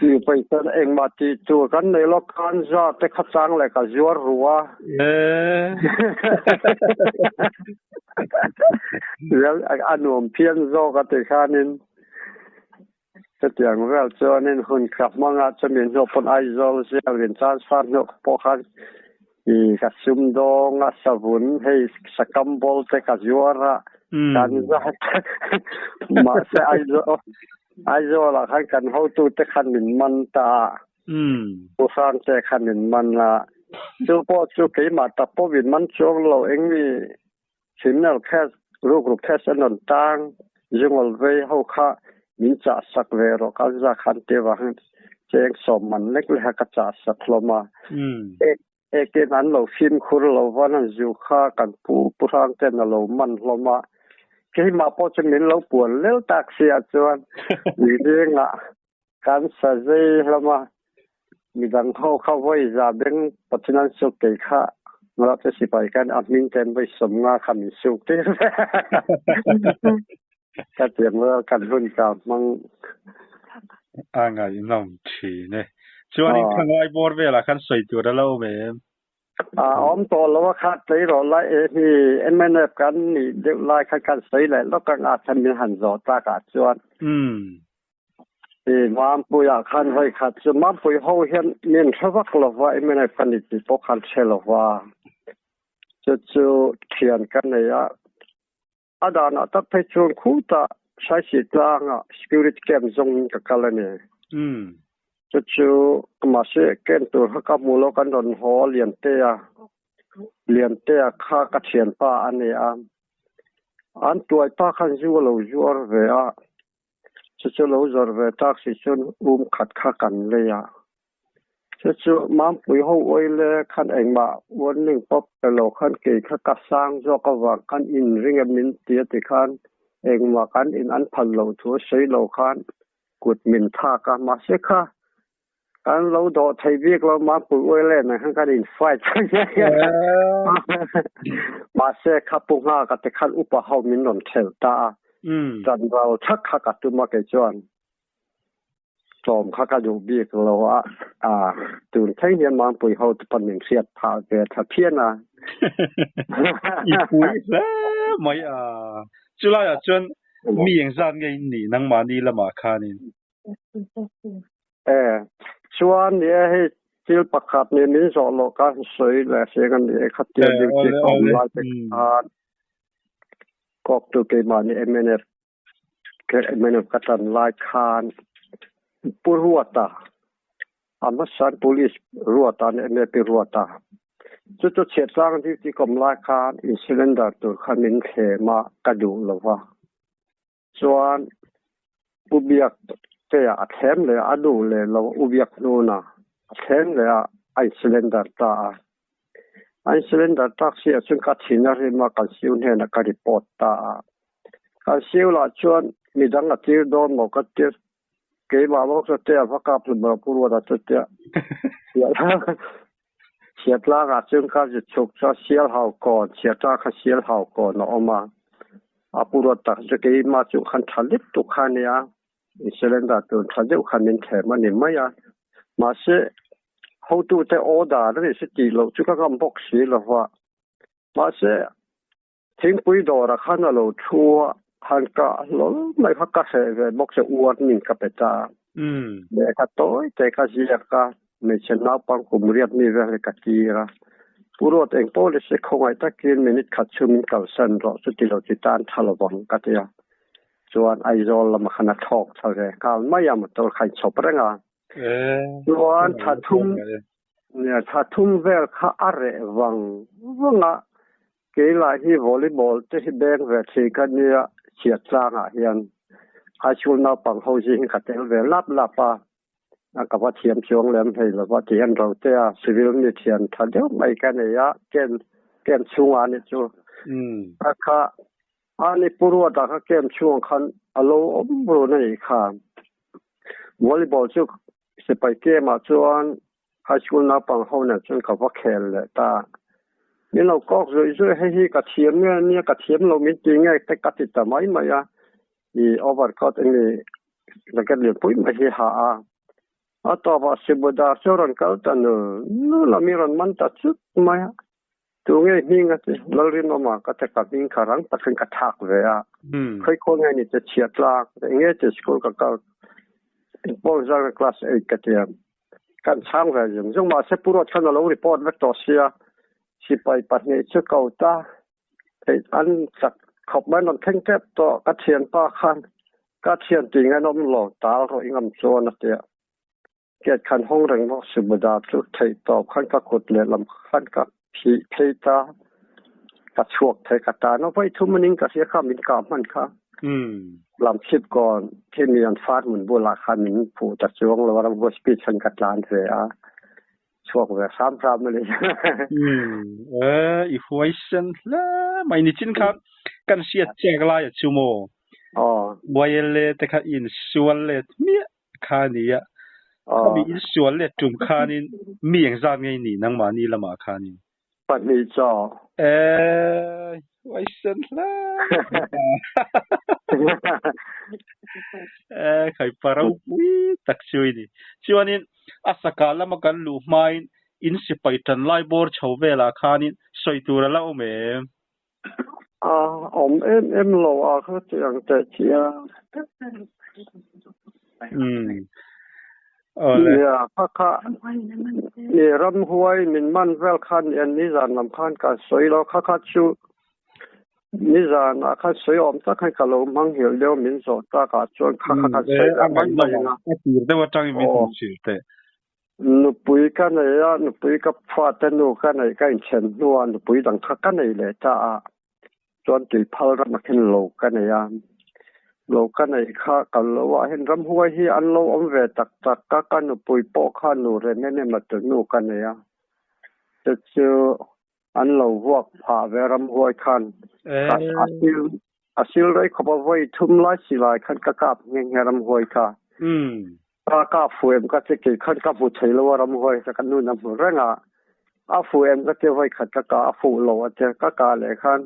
mi pawisa engmah tih tur kan nei lo khan zar te kha chang leh ka zuar ru a. A nuam phian zawk a tih khanin Chutiang vel chuanin hun ka hmangah chumi hnu pawn Aizawl zialin transfer hnu pawh khan i ka sumdawng a savun hei sakam ball te ka zuar a kan zat mahse Aizawl Aizawlah khan kan hotute khan min man ta a Pu Hrangte khan min man a chu pawh chu keimah tak pawh min man chuang lo engmi Criminal case, rukru case an rawn tang, zungawlh vei ho kha min chah sak ve rawh ka za khan ti avang cheng sawm man lek lek a ka chah sak hlawm a. Ek ekin an lo fimkhur lo van an zu kha kan pu pu hrang ten a lo man hlawm a. Keimah pawh chu min lo puan lel tak si ah chuan zingah kan sa zei hlawm a, midang ho kha vawi za beng pathin an suk kei kha ngawt te sipai khan a hming ten vawi sawm nga kha min suk tir ve. Ka tiang vel kan hun ka hmang. A ngaihnawm thin e. Chuanin khangai bawr velah khan sawi tur a lo awm em? A awm tawh lo a kha tleirawl lai e hi mnf kan nih deuh lai khan kan sawi leh lawk ang a chhan min han zawh takah chuan. I Mampuiah khan vawi khat chu Mampui ho hian min hre vak lo va, mnf ka ni tih pawh khan hre lo va. Chu chu thian ka nei a, a danah tak phei chuan khutah Saisih tlangah security camp zawngin ka kal a ni. Chu chu mahse camp tur kha ka hmu lo, kan rawn haw a Liantea, Liantea kha ka thianpa a ni a. An tuaipa khan zu a lo zuar ve a. Chu chu lo zawrh ve tak si chuan um khat kha kan lei a. Chu chu Mampui ho uai le khan engmah warning pawp pe lo khan kei kha ka sang zawk avang khan in ring em min ti a ti khan engmah kan in an phal loh thu a sawi lo khan kut min thlak a. Mahse kha Kan lo dawh thei bik lo Mampui uai len ang khan kan in fight mahse kha pu nghak a te khan upa ho min rawn thelh ta a chan ral thak kha ka tum a kei chuan tlawm kha ka duh bik lo a a tun thleng hian Mampui ho te pawn min hriat phah ve tha phian a I pui hle mai a chulai ah chuan mi engzat nge in nih nangmahni lamah khanin E, chuan ni e hei thil pakhat ni min zawh loh ka sawi leh hriang a ni e khatia duty ka awm lai te khan kawk tu keimahni mnf mnf ka tan lai khan Pu Ruata a hmasain police Ruata ni mnf Ruata chu chu chhiahtlang duty ka awm lai khan in cylinder tur khan min thlem a ka duh lova. Chuan U Biak te ah a thlem leh a, a duh leh lo U Biak hnuna a thlem leh a, a in surrender ta a. A in surrender tak si ah chuan ka thin a rim a, kan siu hnenah ka report ta a. Kan siu lah chuan midang a tir dawn maw ka tir, keimah bawk chu te a va kap hlum lo Pu Ruata chu tia Chhiatlang ah chuan ka zut chhuk chu a sial hau kawn, chhiatlang kha sial hau kawn a awm a. A pu ruat tak chu keimah chu khan tha lip tuk kha a nia, in cylinder tur tha deuh khan min thlem a ni mai a. Mahse, hotute order a ni si tih loh chu ka ngam bawk si lo va. Mahse, thingpui dawrah khan a lo thu a, han kah hlawl mai kha ka hreh ve bawk che warning ka pe ta a. Lehkha tawi te ka ziak a, hmeichhe naupang kum riat mi vel hi ka tir a. Pu Ruat eng pawh ni se khawngaih takin minute khat chu min kalsan rawh chuti lo chi tan tha lovang ka ti a. Chuan Aizawl lamah khan a thlawk thla ve nghal mai a, motor kha a inchhawp reng a. Chuan thla thum thla thum vel kha a reh vang vang a, keilah hi volleyball te hi beng ve thin ka nia chhiat tlangah hian high school naupang ho zing hi ka tel ve lap lap a. A ka va thiam chuang lem hlei lo va ti hian Rotea civil mi thian tha deuh mai ka nei a, camp camp chhungah a ni chu. A kha a ni Pu Ruata kha camp chhungah khan a lo awm run a nih kha. Volleyball chu sipai camp ah chuan high school naupang ho nen chuan ka va khel leh ta. Min lo kawk zawih zawih hei hi ka thiam nge nia ka thiam lo min ti nge te ka ti ta mai mai a. I overcoat eng ni jacket lianpui mai hi ha a. A tawpah Sibuda chu rawn kal ta nul nul a mi rawn man ta chut mai a. Tu nge hming a ti Lalrinawma ka ti ka hming kha rang takin ka thak ve a. Khawi nge ni te chhiat tlak eng nge ti school ka kal Paul Zara class 8 ka ti a. Kan chhang ve zung zung mahse Pu Ruat khan a lo report vek tawh sia sipai pahnih chu ko ta Theih an chak khawp mai rawn thleng tep tawh ka thianpa khan ka thian tih ngain awm lo tal rawh i ngam chuan a ti a. Gate khan hawng reng bawk si Buddha chu theih tawp khan ka kut lehlam khan ka phih phei ta ka chhuak thei ka tan a vawi thum aning ka hria kha min kah hman kha lam chhip kawn khi mi an far hmun bulah khan min phuh ta chuang lo a ramhuai speed khan ka tlan ve a. Chhuak ve hram hram a ni. Eh, i huaisen hle mai ni chin kha kan hriat chek lai a chu maw? Aw. YLA te kha in sual let hmiah kha a ni a. Aw. Khami in sual let tum khanin mi engzat nge i nih nangmahni lamah khanin? Pahnih chaw. Eh, huaisen hle Eh, khai pa ropui tak chu i ni. Chuanin a saka lama kan luh hmain in sipai tan lai bawr chho velah khanin sawi tur a la awm em? A awm em em lo a kha ti ang teh chiang. Umm. Awle. Nia, kha kha ni ramhuai min man vel khan ni nizan lam khan ka sawi lo kha kha chu nizan ah khan sawi awm tak khan ka lo hmang nghilh deuh min zawh tak ah chuan kha kha kan sawi A mai mai ang a. A tir deuh atangin min hmuh hrilh teh. Nupui ka nei a, nupui ka fate nu ka nei ka inchhen hnuah nupui dang kha ka nei leh ta a, chuan tui phal ram ah khin lo ka nei a, lo ka nei kha ka lo ah hian ramhuai hi an lo awm ve tak tak a, ka nupui pawh kha nu rem em em a tu nu ka nei a, chu chu an lo vuak phah ve ramhuai khan ka a sil a sil rei khawp a vawi thum lai silai khan ka kap nghe nghe ramhuai kha. Ka kap fu em ka ti kei khan ka hmu thei lo a ramhuai kha ka nun a hmu reng a, a fu em ka ti vawi khat ka kah a fuh lo a ti ka kah leh khan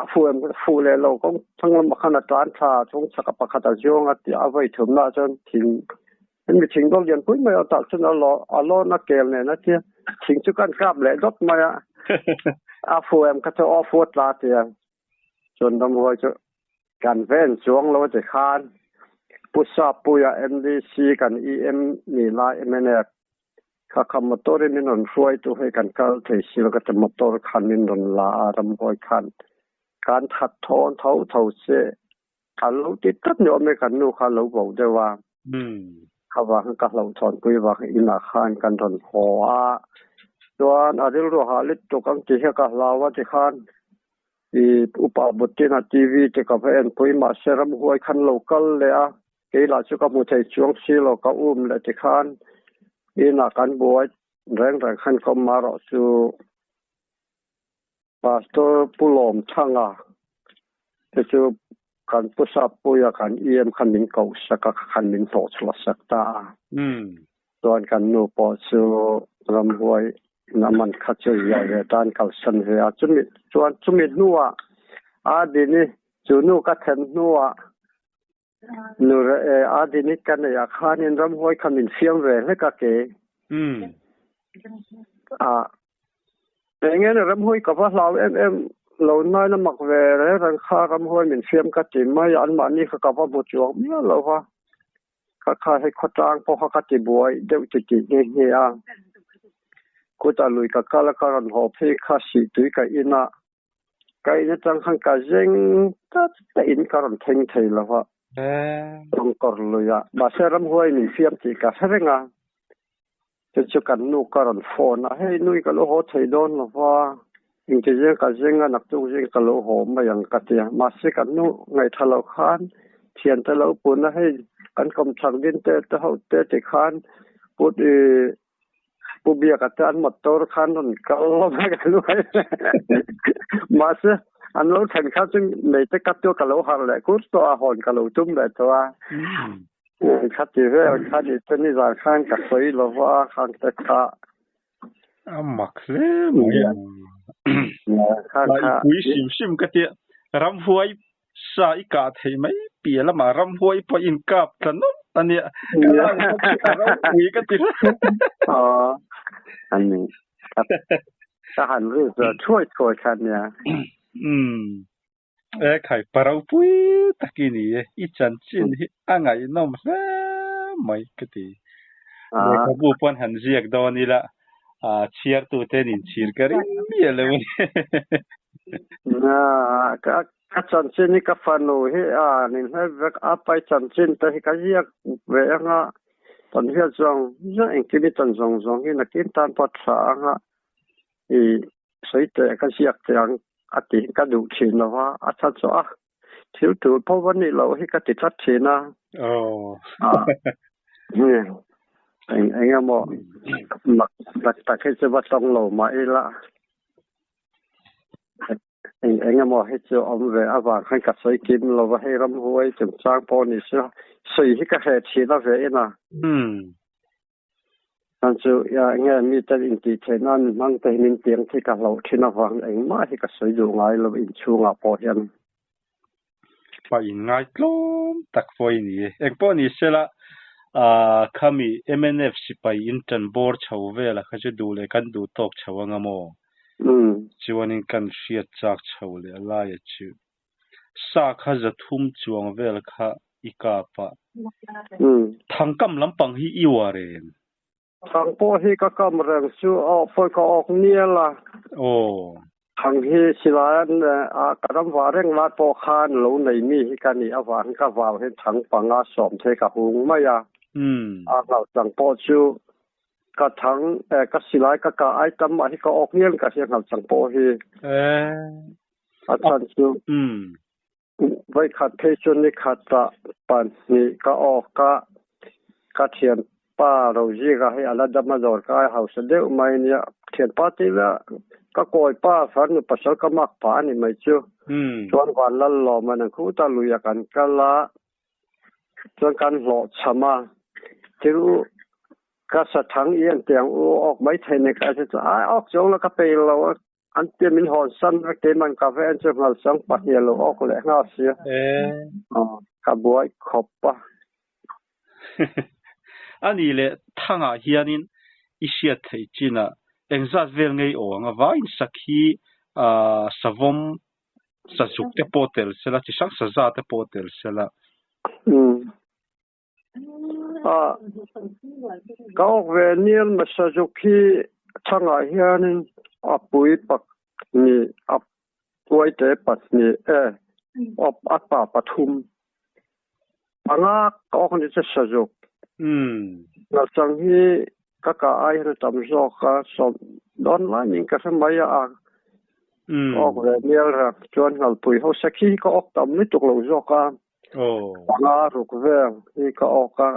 a fu em fuh leh lo kawng thlang lamah khan a tlan thla chung chhak a pakhat a zuang a ti a vawi thumna chuan thing Hemi thing dawt lian pui mai a tah chuan a law a lawn a kel nen a tia thing chu kan kap leh dawt mai a a fu em kha chu aw fu a tla tia chuan ramhuai chu kan ven chuang lo ti khan Pu Sappuia MDC kan EM ni lai MNF kha kha motor in min rawn hruai tu hei kan kal thei si lo ka ti motor khan min rawn la a ramhuai khan kan that thawn tho tho che A lo ti tlat ni awm e, kan nu kha a lo bo deuh a. Kha vang ka hlauhthawn pui vang inah khan kan rawn haw a. Chuan a rilru hah lutuk ang tih hi ka hlau a tikhan i upa Butina TV te ka va en pui mahse ramhuai khan lo kal leh a, kei lah chu ka hmu thei chuang si lo ka um leh tikhan inah kan buai reng reng khan ka awm erawh chu Pastor Pu Lawm Thanga te chu kan Pu Sappuia kan EM khan min koh sak a, khan min hlawh chhuah sak ta a. Chuan kan nu pawh chu ramhuai in a man kha chu ziah ve tan kalsan ve a. Chumi chuan chumi hnuah Adini chu nu ka then hnuah nu Adini ka neih ah khanin ramhuai kha min siam ve hlek a ke. Ah Eng nge ramhuai ka va hlau em em lo nain a mak ve reng reng kha ramhuai min fiam ka ti mai a, anmahni kha ka va hmu chuang miah lo va, ka kha hei khawtlang pawh kha ka ti buai deuh ti tih nghe nghe a, kutah lui ka kal a ka rawn haw phei kha sih tui ka in a, ka in atang khan ka zeng tlat a in ka rawn thleng thei lo va, tawngkawr lui ah mahse ramhuai min fiam tih ka hre reng a. Chu chu kan nu ka rawn phone a, hei nui ka lo haw thei dawn lo va, engti zeng ka zeng a naktuk zeng ka lo haw mai ang ka ti a, mahse kan nu ngaihthla loh khan Thian te lo pun a hei kan kawmchhak din te te ho te ti khan put i Pu Biaka te an motor khan rawn kal lo mai ka luai. Mahse an lo thlen kha chu mei te kat chu ka lo harh leh kur tawh a, hawn ka lo tum leh tawh a. Khati vel kha ni te nizan khan ka sawi lo va khang te kha. A mak hle mai a. I pui hrim hrim ka tia ramhuai sa i kah theih mai piah lamah ramhuai pawh i inkap tla nawlh a nia. Ka lang a ropui ka ti hle. Aw ani ka han ri chu thuai thuai kha nia. Umm e khai pa ropui tak i ni e i chanchin hi a ngaihnawm hle mai ka ti. Lehkhabu pawn han ziak dawn ila chhiartute an inchhir ka ring miah lo a ni. Ka chanchin hi ka fanu hi a nin hle vek a, pai chanchin te hi ka ziak ve anga tan hian zawng zawng engkim hi tan zawng zawng hi nakin tan pawh a tha anga i sawi teh ka ziak teh ang a tih hi ka duh thin lo va, a tha chu a thil tur pawh a nih loh hi ka ti tlat thin a. Eng emaw mak tak hi chu va tawng lo mah ila. Eng eng emaw hi chu awm ve avang khan ka sawi kim lo va, hei ramhuai chungchang pawh ni se sawi hi ka hreh thin a ve in a. Chuan chu enge mite intih theih nan hmang te hi min tiang khi ka hlauh thin avang engmah hi ka sawi duh ngai lo inchhungah pawh hian. Pa in ngai tlawm tak pawh i ni e. Engpawh ni sela khami mnf sipai in tan bawr chho vela kha chu duh leh kan duh tawk chho anga maw? Chuanin kan hriat chak chho leh a laia chu sa kha zathum chuang vel kha i kap a. Thangkam lampang hi i uar em? Thang pawh hi ka kam reng chu pawi ka awk nial a. Aw. Thang hi silai an a ka ram vah reng lai pawh khan lo nei mi hi ka nih avang ka vau hian thang panga sawm thei ka hung mai a. A ngauchang pawh chu ka thang ka silai ka kah ai tam mah hi ka awk nial ka hria ngauchang pawh hi. A chhan chu Voikhat phei chu nikhatah pahnih ka awk a, ka thianpa Rozika hi a la dam a dawr ka ai hausa deuh mai nia, thianpa tih ila ka kawipa farnu pasal ka mak pah a ni mai chu. Chuan Vanlallawma nen khuta luiah kan kal a, chuan kan hlawhchham a, thil ka sathang i en tiang u awk maithei ni ka ti chu ai awk chuang la ka pe lo a. An tia min hawn san vek keiman ka ve en chu ngalsang pahnih a lo awk leh nghal sia. Ka buai khawp a. A nih leh thangah hianin i hriat theih chinah engzat vel ngei aw ang a vaiin sakhi savawm sazuk te pawh tel sela chi hrang saza te pawh tel sela. Ka awk ve nial hmasa zuk hi thangah hianin a pui pahnih a uaite pahnih e a pa pathum panga ka awk ni che sazuk. Ngalchang hi ka kah ai hian a tam zawk a sawm dawn lai niin ka hre mai a ka awk ve nial reng chuan ngalpui ho sakhi hi ka awk tam lutuk lo zawk a. Panga ruk vel hi ka awk a,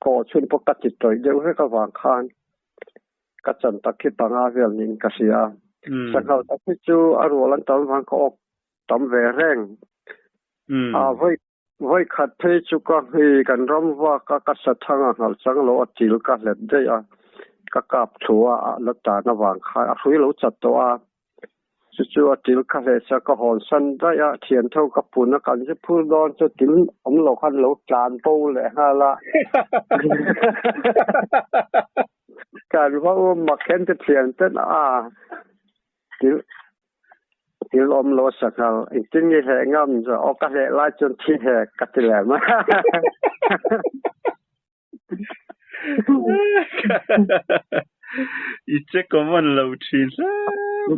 kawh chhun pawh ka ti tawih deuh vek avang khan ka chan tak hi panga vel niin ka hria a. Sanghal tak hi chu a rual an tam vang ka awk tam ve reng. A vawi vawi khat phei chu ka hi kan ram vak a, ka sa thang a nghalh chang lo a til ka hlep daih a, ka kap thu a, a la tan avang khan a hrui lo chat tawh a. Chu chu a til ka hleh sa ka hawn san daih a, thian tho ka pun a kan chu phur dawn chu til awm lo khan lo tlan bo leh nghal a. Kan va um mak khen te thian ten a til til awm lo sa nghal engtin nge hleh ngam chu aw ka hleh lai chuan thi hek ka ti lem a. I che common lo thin hle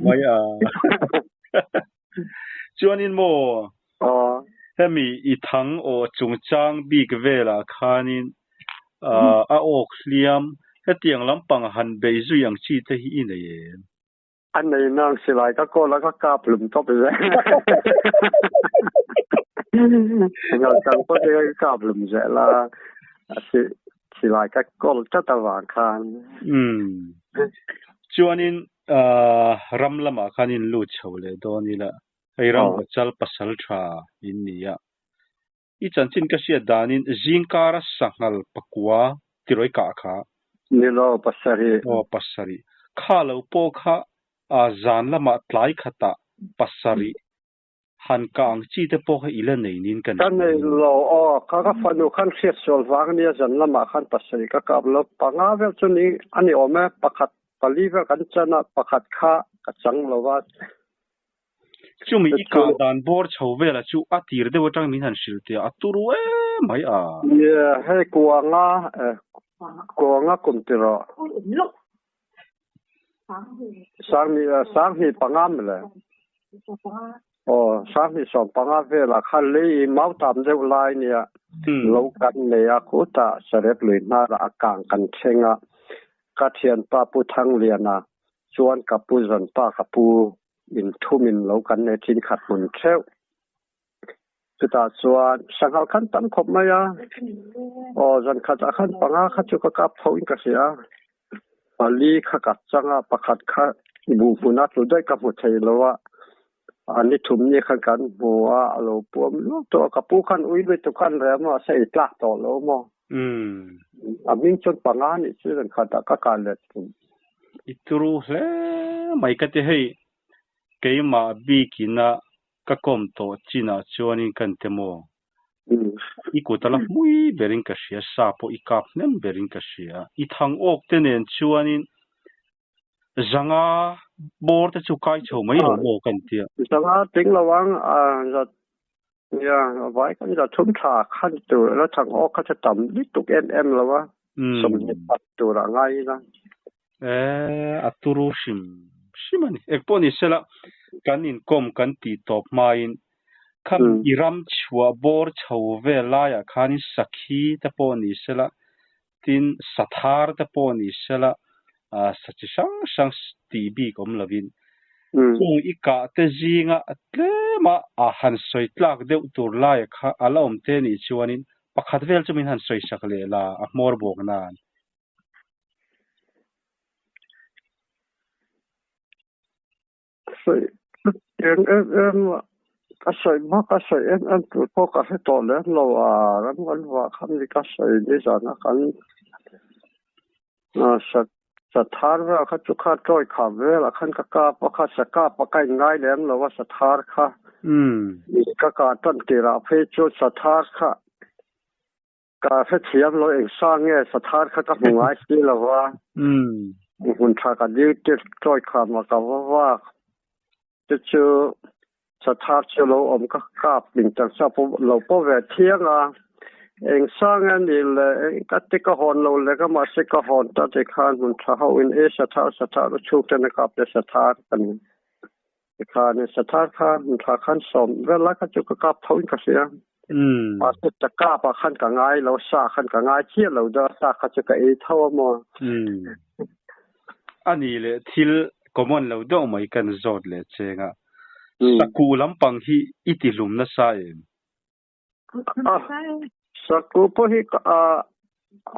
mai a. Chuanin maw hemi i thang aw chungchang bik velah khanin a awk hliam hetiang lampang han bei zui ang chi te hi i nei em? A nei nang silai ka kawl a ka kap hlum tawp zel. Sanghal chang pawh te ka kap hlum zel a, silai ka kawl tlat avang khan. Umm. Chuanin ram lamah khan in lut chho leh dawn ila, hei ram Vachal pasal tha in ni a. I chanchin ka hriat danin zingkara sanghal pakua tirawi kah kha. Ni lo, pasarih. Aw, pasarih. Kha lo pawh kha zan lamah tlai khatah pasarih Han ka ang chi te pawh kha i la nei nin kan Ka nei lo aw, ka ka fanu khan hriat sual vang ania zan lamah khan pasarih ka kap lo, panga vel chu ni a ni awm e, pakhat pali vel kan chan a, pakhat kha ka chang lo va. Chumi i kah dan bawr chho vela chu a tir deuh atang min han hrilh teh a, a turu em mai a. Nia, hei kuanga kuanga kum ti rawh. Sanghnih panga mawle. Aw, sanghnih sawm panga velah khan lei i mau tam deuh lai nia lo kan nei a, khutah sarep lui hnarah a kang kan thleng a. Ka thianpa Pu Thangliana chuan ka pu zanpa ka pu in thumin lo kan nei thin khat hmun theuh. Chutah chuan sanghal khan tam khawp mai a, aw zan khatah khan panga kha chu ka kap tho in ka hria a, pali kha ka chang a, pakhat kha buh hmun a tlu daih ka hmu thei lo a, a ni thum ni khan kan hmu a, a lo puam luak tawh a, ka pu khan ui lui tu khan rem a, se i tlak tawh lo maw? A hming chuan panga nih chu zan khatah ka kah let thung. I turu hle mai ka ti hei, keimah bikina Ka kawm tawh chinah chuanin ka ni maw? I kut a la hmui berin ka hria, sa pawh i kap hnem berin ka hria. I thang awk te nen chuanin zanga bawr te chu kai chho mai lo maw ka ni tia. Zanga tling lo ang, nia vai kan za thum tha khan tur la thang awk kha chu tam lutuk em em lo a, sawmhnih pat tur a ngai ila. Eh, a turu hrim hrim a ni. Eng pawh ni sela, kan inkawm kan tih tawp hmain kham i ram chhuah bawr chho vel laiah khanin sakhi te pawh ni sela, tin sathar te pawh ni sela, sa chi hrang hrang tih bik awm lovin chung i kah te zinga tlema a han sawi tlak deuh tur laia kha a la awm te nih chuanin pakhat vel chu min han sawi sak leh la a hmawr bawk nan. Sawi eng em em ka sawi hma ka sawi em em tur pawh ka hre tawh lem lo a, ram kan vah kha mi ka sawi nizan a kan sathar vel kha chu kha tawi kham velah khan ka kap a kha sa kap a ka inngai lem lo a sathar kha ka kah tan tirah phei chuan sathar kha Ka hrethiam lo eng sa nge sathar kha ka hmu ngai si lo va. Hmun tha ka dil tir tawi kham a ka va vak. Chu chu sathar chu lo awm ka kap min tel sa pawh lo pawh ve thiang a. Eng sa nge ni le eng ka ti ka hawn lo le ka mahse ka hawn ta ti khan hmun tha ho in e sathar sathar u chhuk ten a kap le sathar ka ni. Tikhan sathar kha hmun tha khan sawm vel lai kha chu ka kap tho in ka hria. Mahse ta kap ah khan ka ngai lo, sa khan ka ngai chiah lo deuh a, sa kha chu ka ei tho a maw. A nih leh thil common lo deuh mai kan zawt leh cheng a, sakuh lampang hi i ti hlum nasa em? Sakuh pawh hi a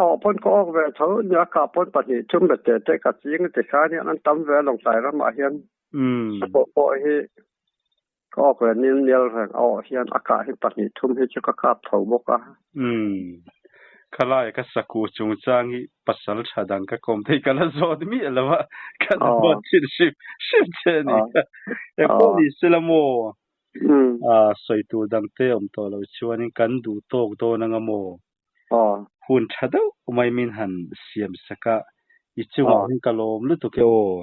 awh pawn ka awk ve tho nia, ka pawn pahnih thum leh teh te ka ching ti kha ania, an tam ve a Lawngtlai ramah hian sakuh pawh hi ka awk ve nil nial reng a awh hian a kah hi pahnih thum hi chu ka kap tho bawk a. Khalai ka sakuh chungchang hi pasal tha dang ka kawm thei ka la zawt miah lo a, ka zawt thin hrim hrim che a ni. Engpawh ni sela maw? Sawi tur dang te awm tawh loh chuanin kan duh tawk dawn anga maw? Hun tha deuh mai min han siam sak a, i chungah hian ka lawm lutuk e aw.